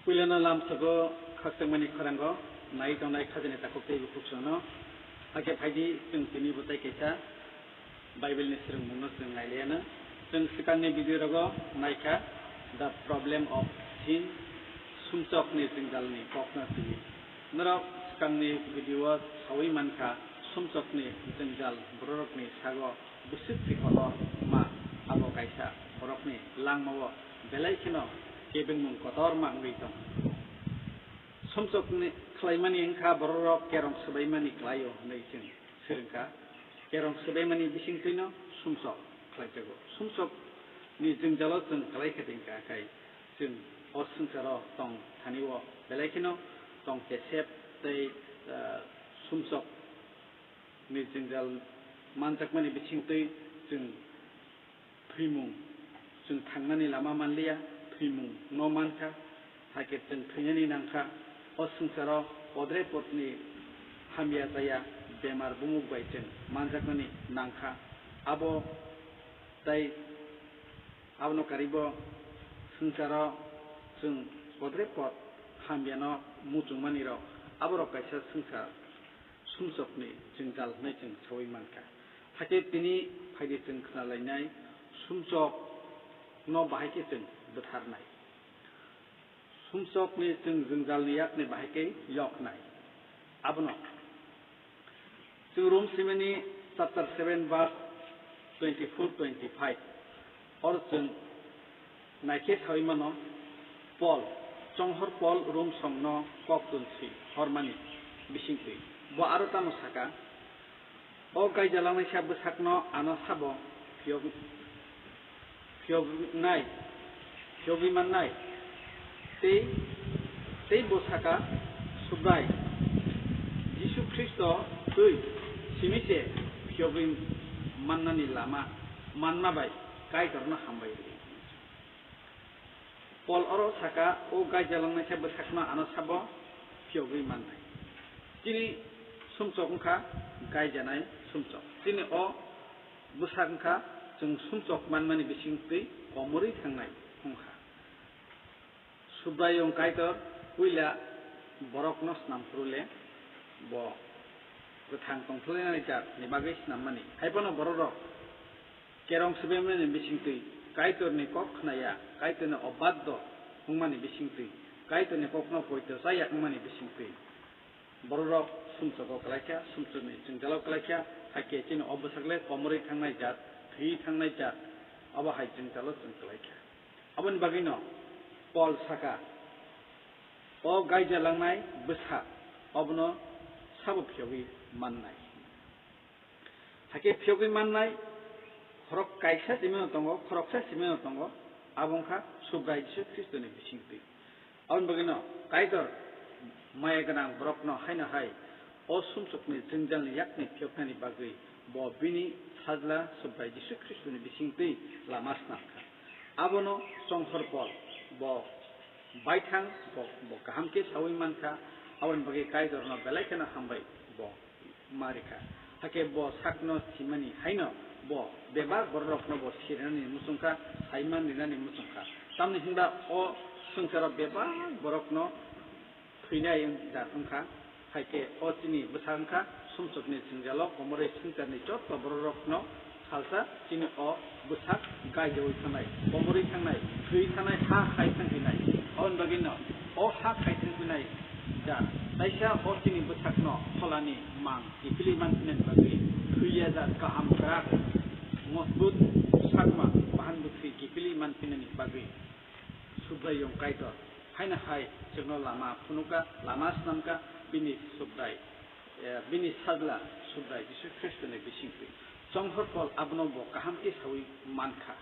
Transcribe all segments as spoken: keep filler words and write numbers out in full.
Puilano lamsogo khakchangmani khorang o nai tongnai khajani takhuk tei bukhuk chwngno. Hakhe phaidi chwng tini bo tei kaisa Bible ni swrwngmungno chwng nailaiano. Chwng swkangni video rogo naikha The Problem of Sin, sumsokni jwngjalni kokno twi. Norok swkangni video o saui mankha sumsokni jwngjal bororokni sago bwswk si kotor ma, abo kaisa borokni langmao belai kheno kebengmung kotorma wngwi tongo. Sumsokni khlaimani wngkha bororok kerong swbaimani klaio hwnwi chwng swrwngkha. Kerong swbaimani bisingtwino sumsok khlaijago. Sumsokni jwngjalo chwng kwlai khe tongkha, khai chwng o swngcharo tong thani o belai kheno tong chesep tei, ah, sumsok ni jwngjal manjakmani bisingtwi chwng thwimung, chwng thangnani lama manliya, thwimung no mankha, hakhe chwng thwinani nangkha. O swngcharo podre podni hamya chaya bemar bumuk bai chwng manjaknani nangkha. Abo tei abono karibo swngcharo chwng podre pod hamyano muchungmani rok, aborok kaisa swngchar sumsokni jwngjal hwnwi chwng saui mankha. Hakhe tini phaidi chwng khna lainai sumsokno bahai khe chwng bwtharnai. Sumsokni chwng jwngjalni yakni bahai khe yoknai. Abono chwng Rom simani chapter seven verse twenty-four, twenty-five. Oro chwng naikhe saui mano, Pol, chonghor Pol Rom songno kok tun si hormani bisingtwi. Bo aro tamo saka, o gaijalangnaisa bwsakno ano sabo phiyok-, phiyoknai, phiyogwi mannai. Tei, tei bo saka, Subrai Jisu Khristo twi simi se phiyogwi mannani lama manma bai Kaitorno hambai rw. Pol oro saka, o gaijalangnaisa bwsakno ano sabo phiyogwi mannai. Chini sumsok wngkha gaijanai sumsok. Chini o bwsak wngkha chwng sumsok manmani bisingtwi komorwi thangnai wngkha. Subraiyung Kaitor puila borokno snam phuru le bo kwthang tongthoknani jaatni bagwi snammani. Haiphano bororok kerong swbaimani bisingtwi Kaitorni kok khnaya, Kaitorni obaddo wngmani bisingtwi, Kaitorni kokno poito chaya wngmani bisingtwi bororok sumsogo klaikha, sumsokni jwngjalo klaikha, hakhe chini o bwsakle komorwi thangnai jaat, thwi thangnai jaat, abo hai jwngjalo chwng klaikha. Aboni bagwino Pol saka, o gaija langnai bwsa obono sabo phiyogwi mannai. Hakhe phiyogwi mannai khorok kaisa simino tongo, khoroksa simino tongo, abo wngkha Subrai Jisu Khristoni bisingtwi. Aboni bagwino Kaitor maya gwnang borokno haino hai o sumsokni jwngjalni yakni phiyoknani bagwi bo bini Sajla Subrai Jisu Khristoni bisingtwi lama snamkha. Abono chonghor Pol bo baithang, bo, bo kaham khe saui mankha, aboni bagwi Kaitorno belai kheno hambai bo ma rikha. Hakhe bo sakno simani haino bo bebak bororokno bo sirinani muchungkha, saiman rinani muchungkha. Tamni hinba o swngcharo bebak borokno thwinai wng-, da wngkha. Hai khe o chini bwsa wngkha sumsokni jwngjalo komorwi swngcharni joto bororokno salsa chini o bwsak gaijaui thangnai, komorwi thangnai, thwi thangnai, ha khai thang hinai. Aboni bagwino o ha khai thang hinai da taisa o chini bwsakno pholani mang kiphilwi man phinani bagwi thwiya da kaham kwrak mojbut bwsakma bahan bwthwi kiphilwi man phinani bagwi Subraiyung Kaitor haino hai chwngno lama phunukha, lama snamkha, bini Subrai, eh, bini Sajla Subrai Jisu Khristoni bisingtwi. Chonghor Pol abono bo kaham khe saui mankha.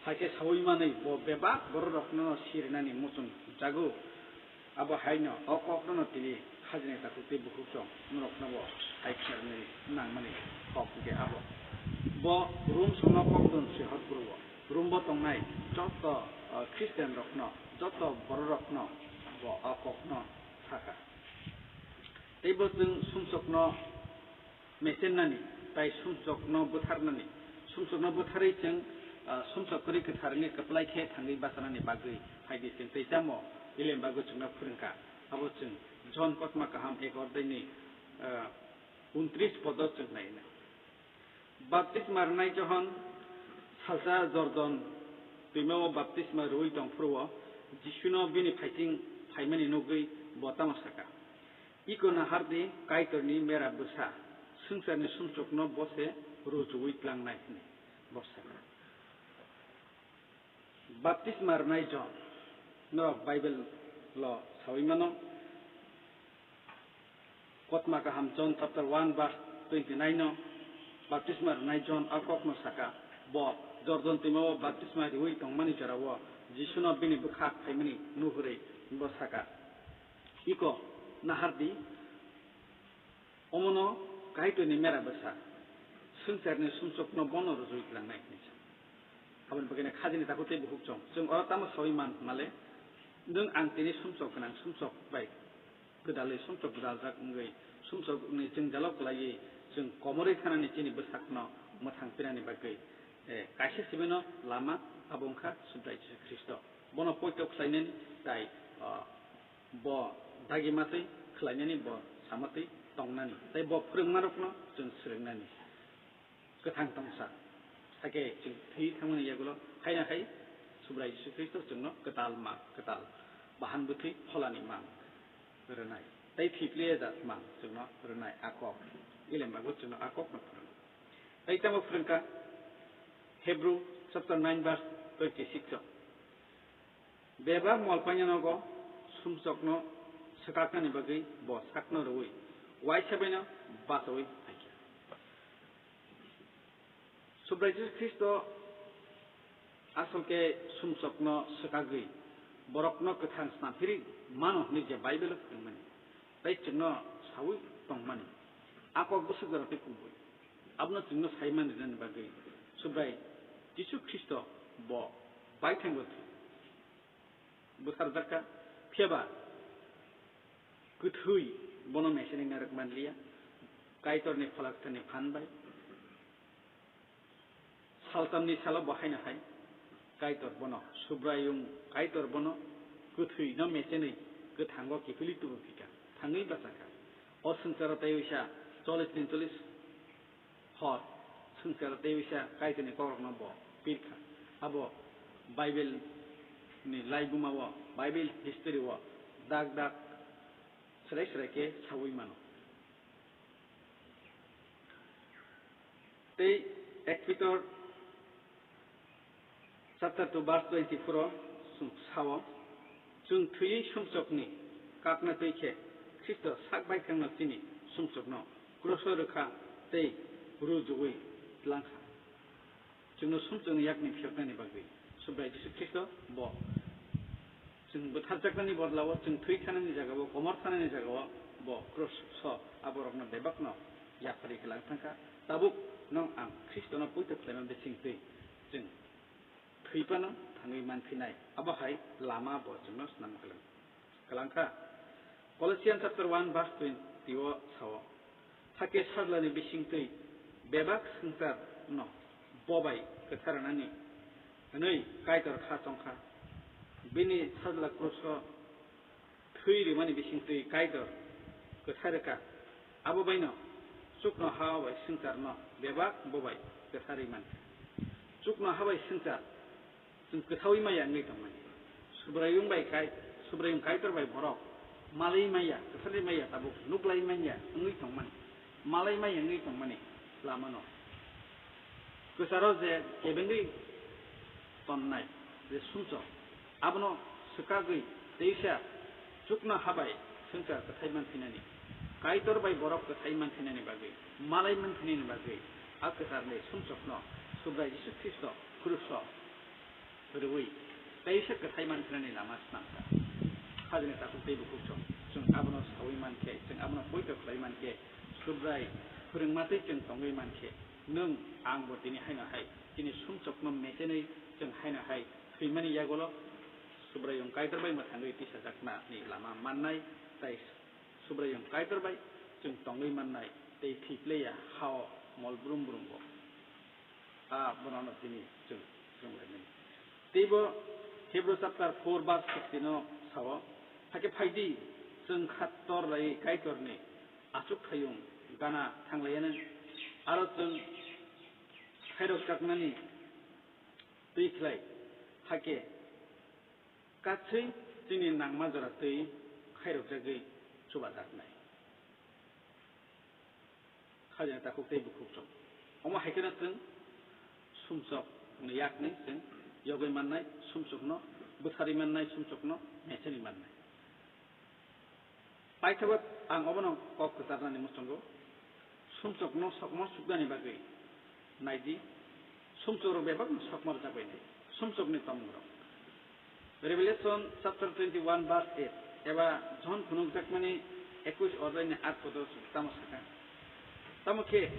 Hai khe saui manwi bo bebak bororokno sirinani muchung jago. Abo haino o kokno tini khajini takhuk tei bukhuk chwng norokno bo hai khnarwi nangmani kok hwnkhe abo. Bo Rom songno kok don swi hor phuru o. Rombo tongnai joto, o, Khristianrokno, joto bororokno bo o kokno sakha. Tei bo chwng sumsokno mechennani, tai sumsokno bwtharnani, sumsokno bwtharwi chwng, o, sumsok kwrwi kwthar wngwi kwplai khe thangwi bachanani bagwi phaidi chwng tei tamo Elem bagwi chwngno phwrwngkha. Abo chwng Johon Kotma Kaham ek ordai ni, ah, untris podo chwng naina. Baptisma rwnai Johon salsa Jordan twimao baptisma rwui tong phuru-o Jisuno bini phaiching phaimani nugwi bo tamo saka, "Iko nahar di, Kaitorni mera bwsa, swngcharni sumsokno bo se rujuui tlangnai," hwnwi bo saka. Baptisma rwnai Johon, norok Bible-o saui mano, Kotma Kaham John chapter one verse twenty nine no baptisma rwnai Johon a kokno saka, bo Jordan twimao baptisma riui tongmani jorao Jisuno bini bwkhak phaimani nuhurwi bo saka, "Iko nahar di, omono Kaitorni mera bwsa, swngcharni sumsokno bono rwjui tlangnai," hwnwi sa. Aboni bagwi khajini takhuk tei bukhuk chwng, chwng oro tamo saui man male, nwng ang tini sumsok gwnang, sumsok bai gwdalwi sumsok gwdaljak wngwi sumsokni jwngjalo kwlaiwi chwng komorwi thanani chini bwsakno mwthang pinani bagwi, eh, kaisa sibino lama, abo wngkha Subrai Jisu Khristo. Bono poito khlainani tai, ah, bo dagi matwi khlainani, bo samatwi tongnani, tei bo phwrwngmarokno chwng swrwngnani. Kwthang tongsa. Hakhe chwng thwi thangmani yagulo haino hai Subrai Jisu Khristo chwngno kwtal ma, kwtal bahan bwthwi pholani mang rwnai. Tei thwi pliya jat mang chwngno rwnai a kok. Elem bagwi chwngno a kokno phwrwng. Tei tamo phwrwngkha Hebrew chapter nine verse twenty six o. Bebak mol painanogo sumsokno swkaknani bagwi bo sakno rwui uaisa baino bachaui phaikha. Subrai Jisu Khristo asol khe sumsokno swkagwi borokno kwthang snam phiri mano hwnwi je Bible-o phwrwngmani tei chwngno saui tongmani, a kok bwswk jora tei kubui. Abono chwngno sai man rinani bagwi Subrai Jisu Khristo bo baithangbo thwi bwtharjakha, phiya ba kwthwi bono mechanic narwk manliya, Kaitorni Phola Kwtharni phan bai. Saltamni salo bo haino hai Kaitor bono, Subraiyung Kaitor bono kwthwino mechenwi kwthango kiphilwi tubu phika, thangwi bachakha. O swngcharo tei uisa chollish din chollish hor swngcharo tei uisa Kaitorni kokrokno bo pirkha. Abo Bible ni laibuma o, Bible history o dak dak swrai swrai khe saui mano. Tei ek Pitor chapter two verse twenty four o chwng sao, "Chwng thwiwi sumsokni kakna twi khe Khristo sak baithangno chini sumsokno kruso rwkha tei rujugwi tlangkha." Chwngno sumsokni yakni phiyoknani bagwi Subrai Jisu Khristo bo chwng bwtharjaknani bodolao chwng thwi thanani jagao, komor thanani jagao bo kruso aborokno bebakno yapharwi kwlang thangkha. Tabuk nwng ang Khristono poito khlaima bising twi chwng thwi phano thangwi manphinai, abo hai lama bo chwngno snam kwlang, kwlang kha. Colossians chapter one verse twenty o sao, "Hakhe sajlani bisingtwi bebak swngcharno bo bai kwthar rwnani hwnwi Kaitor kha chongkha. Bini sajla kruso thwi rimani bisingtwi Kaitor kwthar rwkha. Abo baino chukno ha bai swngcharno bebak bo bai kwtharwi mankha." Chukno ha bai swngchar chwng kwthaui maya wngwi tongmani. Subraiyung bai kai, Subraiyung Kaitor bai borok malai maya, kwtharwi maya, tabuk nuklai manya wngwi tongmani, malai maya wngwi tongmani lamano. Kwcharo je kebengwi tonnai je sumsok, abono swkagwi teisa chukno ha bai swngchar kwthai manphinani, Kaitor bai borok kwthai manphinani bagwi, malai manphinani bagwi a kwcharni sumsokno Subrai Jisu Khristo kruso rwui teisa kwthai manphinani lama snamkha. Hajini takhuk tei bukhuk chwng, chwng abono saui mankhe, chwng abono poito khlai mankhe, Subrai phwrwngma tei chwng tongwi mankhe, nwng ang bo tini haino hai chini sumsokno mechenwi chwng haino hai thwimani yagulo Subraiyung Kaitor bai mwthangwi tisajaknani lama mannai, tei Subraiyung Kaitor bai chwng tongwi mannai, tei thwi pleiya ha-o mol brum brum bo. A bono tini chwng swrwng laimani. Teibo Hebrew chapter four verse sixteen o Sao, hakhe phaidi, chwng khattor lai Kaitorni achukthayung gana thanglaiyanw, aro chwng khairokjaknani twi khlai, hakhe katswi chini nangma jora twi khairokjagwi chubajaknai. Khajani takhuk tei bukhuk chwng. Omo hai kheno chwng sumsokni yakni chwng yogwi mannai, sumsokno bwtharwi mannai, sumsokno mechenwi mannai. Paithago ang obono kok kwcharnani muchungo, sumsokno sokma suknani bagwi naidi, sumsokrok bebakno sokma rwchapbainai, sumsokni tongmungrok. Revelation chapter twenty-one verse eight, eba Johon phunukjakmani ekush odroini at kodo tamo sakha. Tamo khe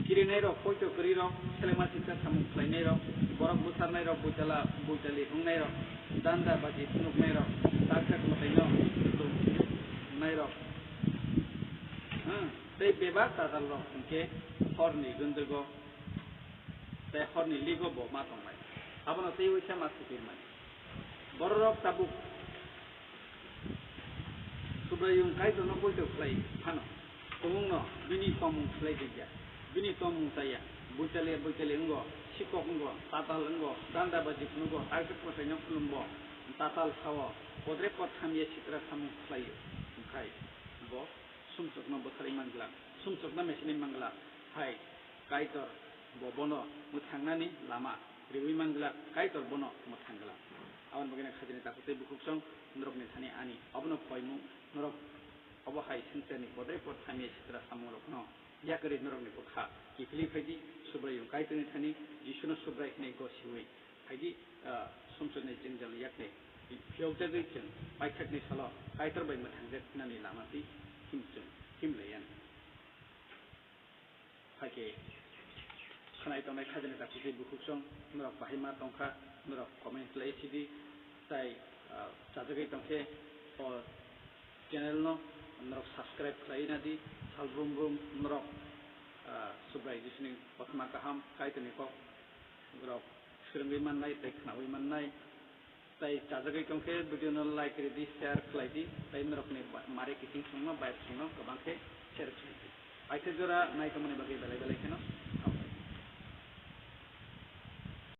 kirinairok, poito kwrwirok, selengma singcha samung khlainairok, borok bwsarnairok, buitala buitali wngnairok, danda baji phunuknairok, taksak mwtaino khulumnairok, hmm, tei bebak tatalrok hwnkhe horni rwndwgo tei horni ligo bo ma tongnai. Abono teiwi khe ma sipirmani. Bororok tabuk Subraiyung Kaitorno poito khlai phano, tumungno bini tongmung khlai di ya, bini tongmung chaya, buitali buitali wngo, sikok wngo, tatal wngo, danda baji phunukgo, takjak mwtaino khulumgo, tatal sao, podre pod hamya sitra samung khlaio, hwnkhai bo sumsokno bwtharwi man glak, sumsokno mechenwi man glak, hai Kaitor bo bono mwthangnani lama riwi man glak, Kaitor bono mwthang glak. Aboni bagwino khajani takhuk tei bukhuk chwng norokni thani ani obono poimung, norok obo hai swngcharni podre pod hamya sitra samungrokno yakarwi norokni bwkha kiphilwi phaidi, Subraiyung Kaitorni thani Jisuno Subrai hwnwi gosiwi phaidi, ah, sumsokni jwngjal yakni phiyokjagwi chwng paithakni salo Kaitor bai mwthangjak hwnani lama twi him chwng him laiyan. Hakhe khwnai tongnai khajani takhuk tei bukhuk chwng norok bahai ma tongkha, norok comment khlai sidi, tai, ah, chajagwi tongkhe o channel no norok subscribe khlai nadi, sal brum brum norok, ah, Subrai Jisuni kothoma kaham, Kaitorni kok rok swrwngwi mannai tei khnaui mannai. Tai chajagwi tongkhe video no like ridi, share khlai di, tai norokni ba-, mare kiching songno, bayar songno kwbang khe share khlai di. Paithak jora nai tongmani bagwi belai belai kheno